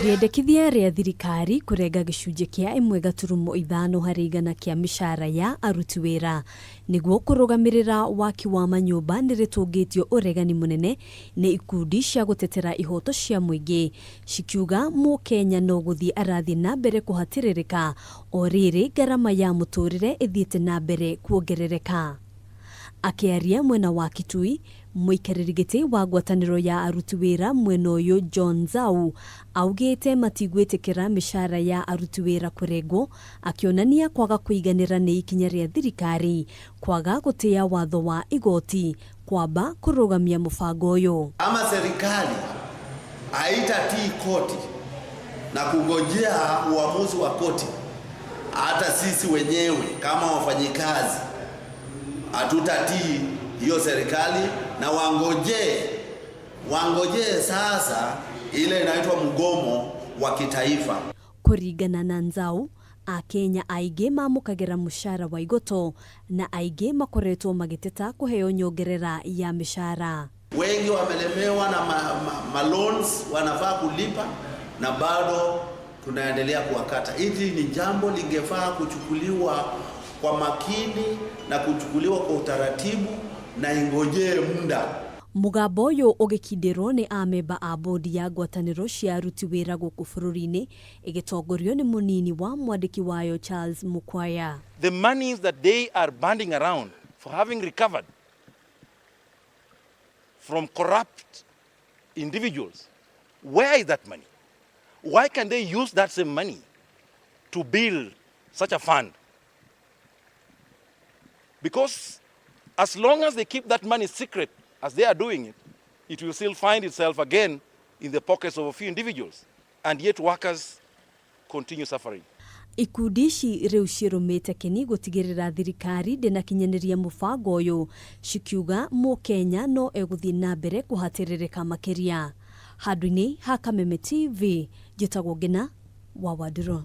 Rĩendekithia rĩa thirikari kũrenga gĩcunjĩ kĩa 1.5 harĩ igana kĩa mĩcara ya aruti wĩra nĩguo kũrũgamĩrĩra waki wa manyũmba nĩrĩtũngĩtio ũregani mũnene nĩ ikundi cia gũtetera ihoto cia mũingĩ cikiuga mũkenya no gũthiĩ arathiĩ na mbere kũhatĩrĩrĩka o rĩrĩ ngarama ya mũtũrĩre ĩthiĩte na mbere kuongerereka. Akĩaria mwena wa Kitui, mũikarĩri gĩtĩ wa ngwatanĩro ya aruti wĩra mwena ũyũ John Nzau augĩte matigwĩtĩkĩra mĩcara ya aruti wĩra kũrengwo, akĩonania kwaga kũiganĩra nĩ ikinya rĩa thirikari kwaga gũtĩa watho wa igoti kwamba kũrũgamia mũbango ũyũ. Ama serikali haitatii koti na kungojea uamuzi wa koti, hata sisi wenyewe kama wafanyikazi hatutatii hiyo serikali, na wangojee sasa ile inaitwa mgomo wa kitaifa. Kũringana na Nzau, Akenya aingĩ mamũkagĩra mũcara wa igoto na aingĩ makoretwo magĩteta kũheo nyongerera ya mĩcara. Wengi wamelemewa na ma loans wanafaa kulipa na bado tunaendelea kuwakata. Hili ni jambo lingefaa kuchukuliwa kwa makini na kuchukuliwa kwa utaratibu na ingojee muda. Mũgambo ũyũ ũgĩkindĩrwo nĩ amemba a bodi ya ngwatanĩro cia aruti wĩra gũkũ bũrũri-inĩ ĩgĩtongorio nĩ mũnini wa mwandĩki wayo Charles Mukwaya. The monies that they are banding around for having recovered from corrupt individuals, where is that money? Why can they use that same money to build such a fund? Because as long as they keep that money secret as they are doing it, it will still find itself again in the pockets of a few individuals, and yet workers continue suffering. Ikundi ici rĩu cirũmĩte kĩni gũtigĩrĩra thirikari ndĩnakinyanĩria mũbango ũyũ, cikiuga mũkenya no egũthiĩ na mbere kũhatĩrĩrĩka makĩria. Handũ-inĩ ha Kameme TV, njĩtagwo Ngina wa Wandũrũ.